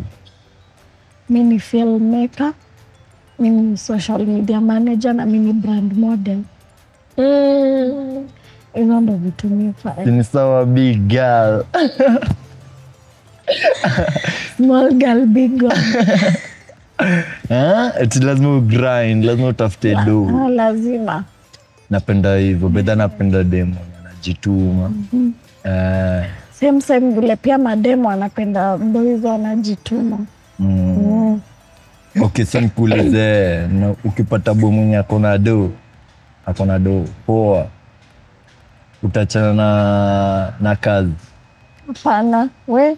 Mi ni filmmaker, mi ni social media manager na mi ni brand model. Hizo ndo vitu mi hufanya. Ni sawa, big girl. Small girl, big girl. Eh? Eti lazima ugrind, lazima utafute do. Ah, lazima. Napenda hivyo. Bedha napenda demo anajituma. Eh, Same same vile pia mademo anapenda boys wanajituma. Okay, so nikuulize, na ukipata boy mwenye akona do poa, utachana na kazi? Hapana, we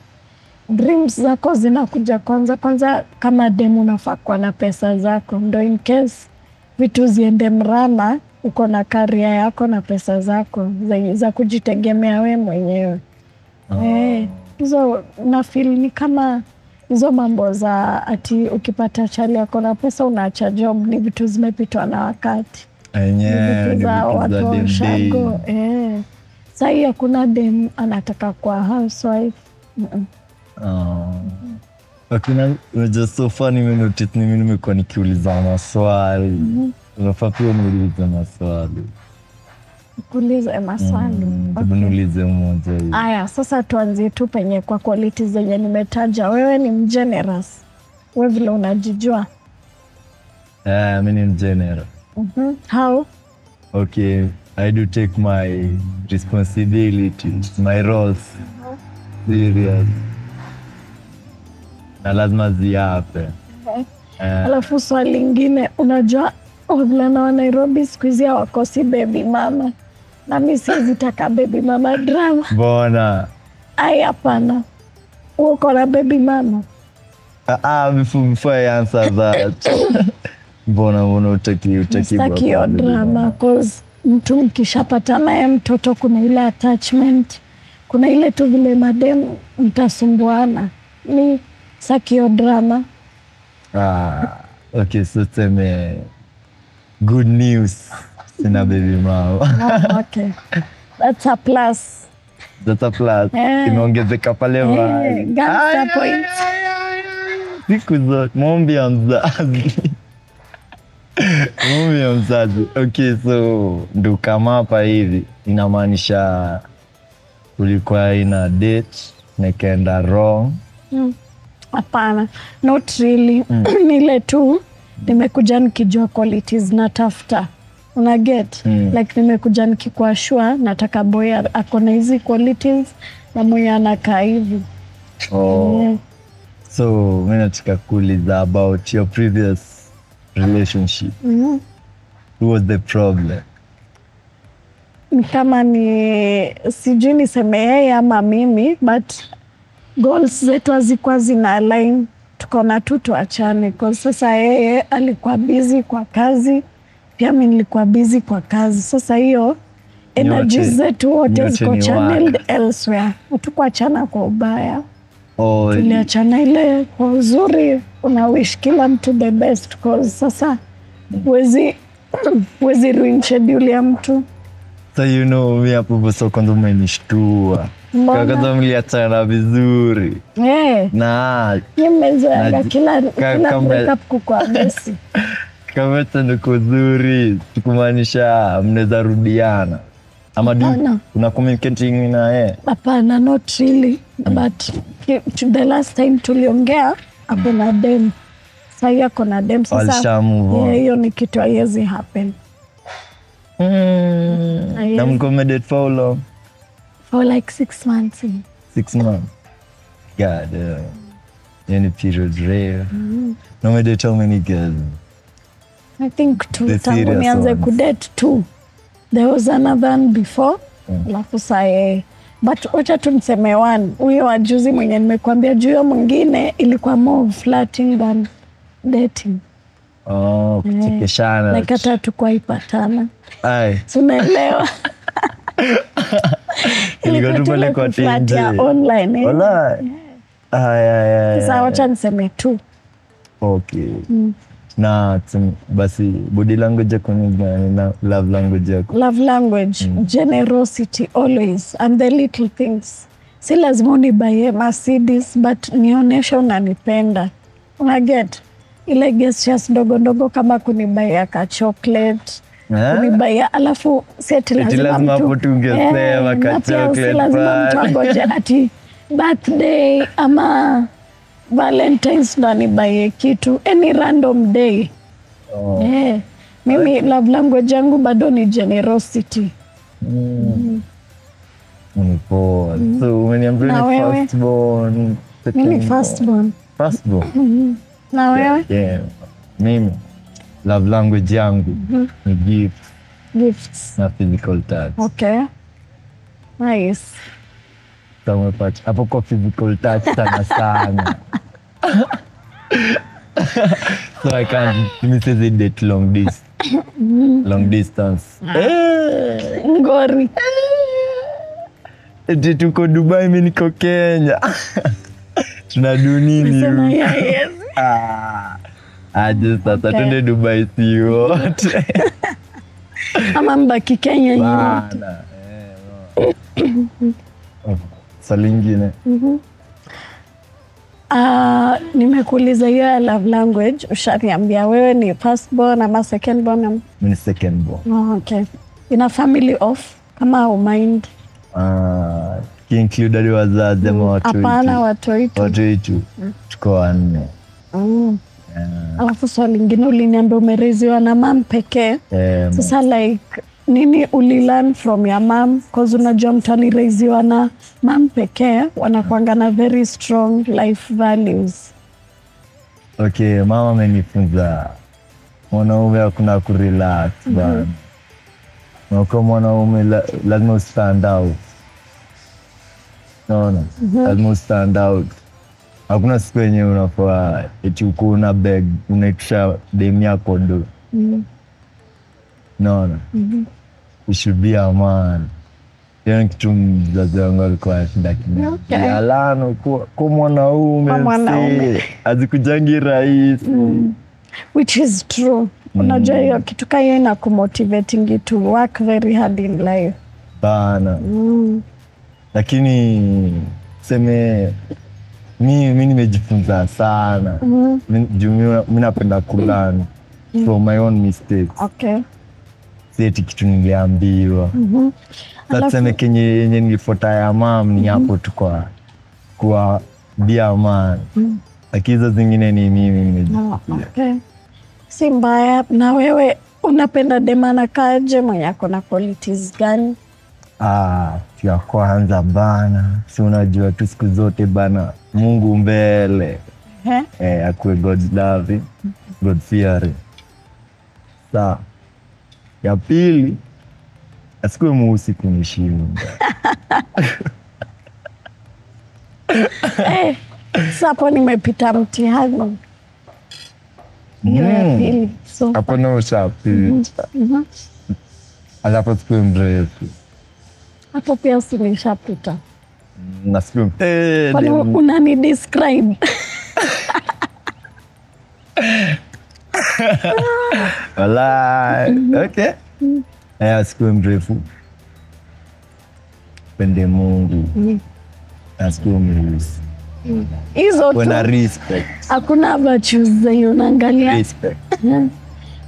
dreams zako zinakuja kwanza. Kwanza kama demu unafaa kuwa na pesa zako, ndo in case vitu ziende mrama, uko na career yako na pesa zako za kujitegemea we mwenyewe. Eh, hizo na feel ni kama hizo mambo za ati ukipata chali yako na pesa unaacha job ni vitu zimepitwa na wakati. Ni Enyewe vitu ni za vitu za watu wa dem ushago. day. Eh. Sahii hakuna dem anataka kuwa housewife. Mm-mm. Oh. Lakini unajua so far nimenotice ni mimi nimekuwa nikiuliza maswali. Unafaa pia niulize maswali. Kuuliza maswali. Hebu niulize mmoja hivi. Aya, sasa tuanzie tu penye kwa quality zenye nimetaja. Wewe ni mgenerous, we vile unajijua? Eh, mi ni mgenerous. How? Okay, I do take my responsibilities, my roles serious. Na lazima ziape. Eh, Alafu swali lingine, unajua wavulana wa Nairobi siku hizi hawakosi baby mama, na mi siwezi taka baby mama drama. Mbona? Ai, hapana. Uko na baby mama? Ah, before I answer that. Mbona utaki Sitaki hiyo baby drama mama? 'Cause mtu mkishapata naye mtoto kuna ile attachment, kuna ile tu vile madem mtasumbuana. Mi sitaki hiyo drama. Ah, okay, so tuseme good news. Sina baby mama. Oh, okay. That's a plus. That's a plus. Eh. Imeongezeka pale Eh, mahali. gangster Ay, points. ay, ay, ay. Siku zote maombi ya mzazi. Maombi ya mzazi. Okay, so ndo kama hapa hivi inamaanisha ulikuwa ina date na ikaenda wrong? Hapana, not really. Ni ile tu nimekuja nikijua qualities natafuta, una get? Like nimekuja nikikuwa sure nataka boy ako na hizi qualities na mwenye anakaa hivi. Oh. Yeah. So mi nataka kuuliza about your previous relationship. What was the problem? Ni kama ni sijui niseme yeye ama mimi, but goals zetu hazikuwa zina align, tukaona tu tuachane kwa sasa. Yeye alikuwa busy kwa kazi, Pia mi nilikuwa busy kwa kazi. Sasa hiyo energy zetu wote nyote ziko ni channeled elsewhere. Hatukuachana kwa ubaya, Oh, tuliachana ile kwa uzuri. Una wish kila mtu the best, cause sasa huwezi ruin schedule ya mtu. So you know, mi hapo boso kwanza umenishtua. Mbona? Kwanza mliachana vizuri na Nyie mmezoeanga kila breakup kukua messy. Kama tendo kuzuri, tukumaanisha mnaweza rudiana ama do Hapana. una communicating na yeye? Hapana, not really. But the last time tuliongea ako na dem. Sahii ako na dem. Sasa Walisha move on. yeah, hiyo ni kitu haiwezi happen. Na mko mmedate for how long? For like 6 months. 6 months. God damn. Hiyo ni period rare. Na umedate how many girls? I think two. The Tangu serious nianze ones. kudate two. There was another one before. Alafu saa yeye. But wacha tu niseme one. Huyo wa juzi mwenye nimekuambia, juu hiyo mwingine ilikuwa more flirting than dating. Oh, kuchekeshana. Like hata hatukuwahi patana. Ai, Si unaelewa? Ilikuwa tu pale ile kwa kuflirt ya TNG. online, eh. Walai. Ai, ai, ai, Sasa ai. wacha niseme tu. Okay. Na basi body language yako ni gani na love language yako? Love language, generosity always, and the little things. Si lazima unibaie Mercedes, but nionyeshe unanipenda. Unaget ile gestures ndogo ndogo kama kunibaia ka chocolate, Eh? kunibaia, alafu si ati Eti lazima lazima mtu hapo tu ungesema Eh, ka na pia si chocolate lazima mtu pale. angoje ati birthday ama Valentines ndo anibaie kitu, any random day. Oh. Eh, mimi love language yangu bado ni generosity. Ni poa. So umeniambia Na ni wewe? first born, Mimi second first born. First born. Na wewe? Yeah. Mimi love language yangu ni gift Gifts. na physical touch. Okay. Nice. Sasa umepata hapo kwa physical touch sana sana. So I can't, mimi siwezi date long distance. Eh, Ngori. eti tuko Dubai, mimi niko Kenya. Tunadu nini? Sema huku? yeah, yes. Ah, aje sasa Okay. twende Dubai si wote. Ama mbaki Kenya nyinyi. Bana. Eh, no. Swali lingine. Ah, nimekuuliza hiyo ya love language, ushaniambia wewe ni first born ama second born Mimi ni second born. Oh, okay. In a family of kama umind? Ah, kiinclude hadi wazazi ama watu Hapana, wetu? watoi tu. Watu wetu tuko wanne. Alafu swali lingine, uliniambia umereziwa na mum pekee. Eh, Sasa like nini ulilearn from your mom? Cause unajua mtu alireziwa na mum pekee wanakuanga na very strong life values. Okay, mama amenifunza mwanaume hakuna kurelax bana. Na ukiwa mwanaume lazima ustand out. Naona? Lazima ustand out. Hakuna siku yenye unafaa eti uko una beg unaitisha dem yako do. Naona? You should be a man. Hiyo ni kitu mzazi wangu alikuwa anashinda akiniambia. Okay. Alano, kuwa mwanaume Kuwa mwanaume. msee. Hazikujangi rahisi. Which is true. Unajua hiyo kitu ka hiyo inakumotivating to work very hard in life. Bana. Lakini seme mi nimejifunza sana. Juu mi napenda kulearn from my own mistakes. Si eti kitu niliambiwa. Sasa tuseme kenye yenye nilifuata ya mum ni hapo tu kwa be a man. Lakini hizo zingine ni mimi nimejifunza. Okay. Si mbaya. Na wewe unapenda dem anakaaje, mwenye ako na qualities gani? Ah, kitu ya kwanza bana, si unajua tu siku zote bana, Mungu mbele. Eh? Eh, akuwe God loving, God fearing. Sawa. Ya pili, asikuwe mweusi kunishinda. Eh, sasa hapo nimepita mtihani. Hiyo ya pili. So Hapo na ushapita. Alafu sikuwe mrefu. Hapo pia si nishapita. Na sikuwe Kwani unani describe? Wala, okay. Asikuwe mrefu. Pende Mungu. Asikuwe mweusi. Hizo tu. Kuna respect. Hakuna virtues zenye unaangalia. Respect.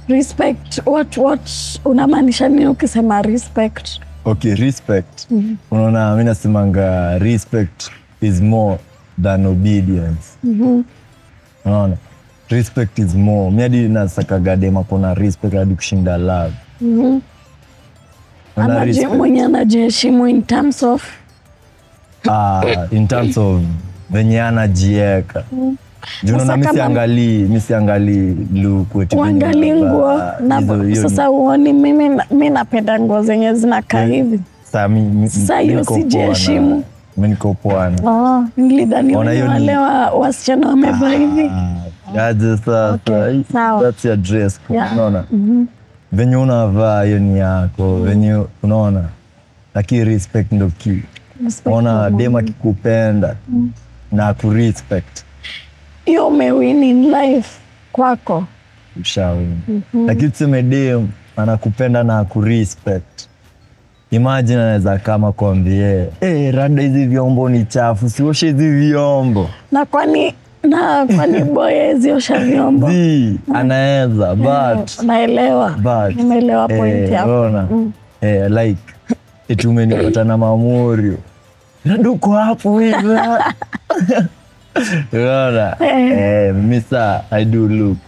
Respect. What unamaanisha nini ukisema respect? Okay, respect. Unaona, mimi nasemanga respect is more than obedience. Unaona? Respect is more. Mimi hadi nasakaga dema kuna respect hadi kushinda love. Mwenye anajiheshimu in terms of in terms of venye anajieka. Unaona, mimi siangalii look wetu. Uangalii nguo na sasa uoni mimi napenda nguo zenye zinakaa hivi. Sasa mimi sijiheshimu. Mimi niko poa. Nilidhani wale wasichana wamevaa hivi. That's your dress. Unaona? Venye unavaa hiyo ni yako, venye unaona. Lakini respect ndo key. Ona dem akikupenda na kurespect. Hiyo umewin in life kwako. Ushawin. Lakini tuseme dem anakupenda na kurespect. Imagine anaweza kama kuambie, rada hizi vyombo ni chafu, sioshe hizi vyombo. Na kwani boy hawezi osha vyombo? Anaweza, but naelewa. Nimeelewa point yako. Unaona? Like eti umenipata na mamorio. Rada uko hapo hivi. Unaona? Mimi sa I do look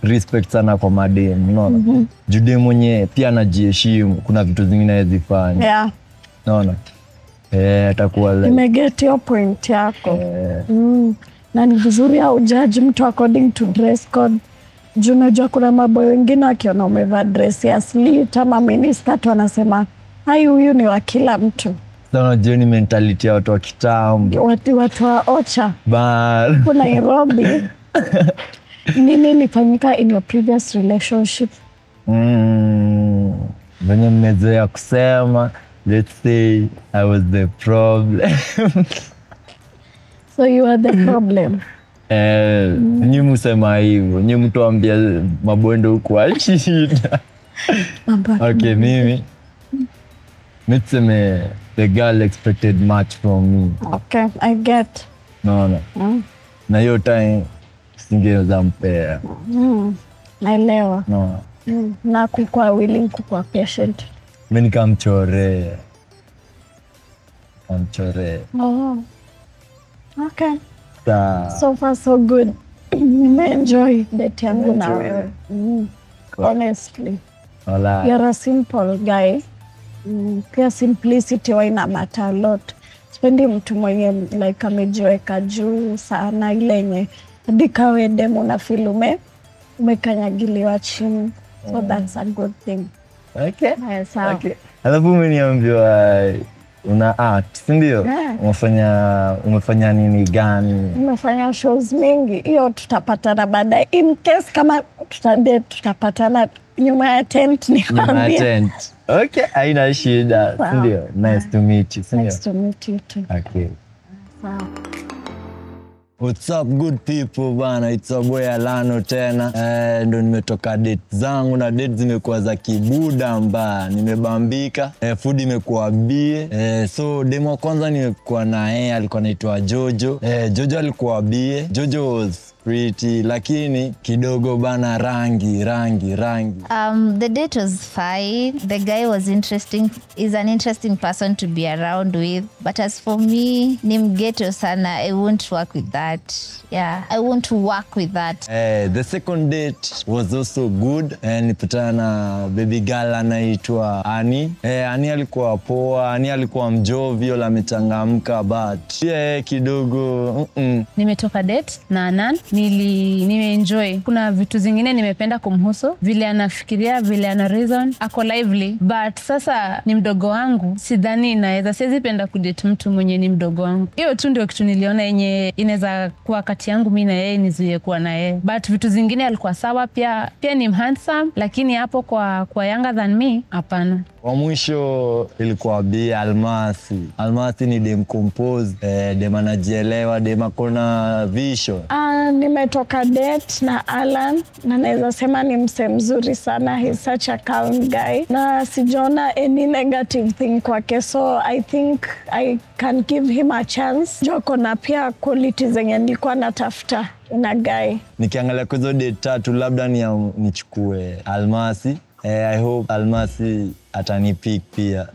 respect sana kwa madem, unaona? Jude mwenye pia anajiheshimu, kuna vitu zingine hawezi fanya. Yeah. Unaona? Atakuwa like nimeget your point yako. Na ni vizuri au judge mtu according to dress code. Juu unajua kuna maboy wengine wakiona umevaa dress ya slit ama miniskirt wanasema hai huyu ni wa kila mtu. Sasa unajua ni mentality ya watu wa kitambo. Watu wa Ocha. Kuna Nairobi. Nini ilifanyika in your previous relationship? Venye mmezoea kusema, let's say I was the problem. So you are the problem. Nyi msema hivyo, nyi mtu ambia mabwendo huku shida. Okay, mimi tuseme the girl expected much from me. Okay, I get. No. Na hiyo time singeweza mpea. Naelewa. No. Na kukua willing, kukua patient. Mimi nikamchorea. Oh. Okay. So far so good. Nimeenjoy date yangu na wewe. Honestly. Hola. You're a simple guy. Pia simplicity wa ina matter a lot. Sipendi mtu mwenye like amejiweka juu sana ile yenye hadi kawe demu na feel umekanyagiliwa chini. So that's a good thing. Okay. Sawa. Okay. Alafu umeniambiwa una art, si ndio? Umefanya nini gani? Nimefanya shows mingi. Hiyo tutapatana baadaye. In case kama tutadate tutapatana nyuma ya tent nikwambie. Nyuma ya tent. Okay, haina shida, si ndio? Nice to meet you, si ndio? Nice to meet you too. Okay. Sawa. What's up good people bana, it's a boy Alano tena. Ndo nimetoka date zangu na date zimekuwa za kibuda mbaya. Nimebambika, food imekuwa bie. So demo kwanza nimekuwa na yeye alikuwa anaitwa Jojo. Jojo alikuwa bie. Jojo was pretty lakini kidogo bana rangi. The date was fine. The guy was interesting. He's an interesting person to be around with. But as for me, ni mgeto sana. I won't work with that. Yeah, I won't work with that. The second date was also good. Nilipatana na baby girl anaitwa Ani. Ani alikuwa poa, Ani alikuwa mjovial, amechangamka but yeah, kidogo Nimetoka date na Anan. Nimeenjoy. Kuna vitu zingine nimependa kumhusu, vile anafikiria, vile ana reason, ako lively. But sasa ni mdogo wangu, sidhani naweza, siwezi penda kudate mtu mwenye ni mdogo wangu. Hiyo tu ndio kitu niliona yenye inaweza kuwa kati yangu mi na yeye, nizuie kuwa na yeye. But vitu zingine alikuwa sawa, pia ni handsome, lakini hapo kwa younger than me, hapana. Wa mwisho ilikuwa Bi Almasi. Almasi ni dem compose, dem anajielewa, dem akona vision. Nimetoka date na Alan na naweza sema ni mse mzuri sana. He's such a calm guy na sijaona any negative thing kwake, so I think I can give him a chance. Juu ako na pia quality zenye nilikuwa natafuta in a guy. Nikiangalia kwa hizo date tatu, labda nichukue Almasi. I hope Almasi atanipick pia.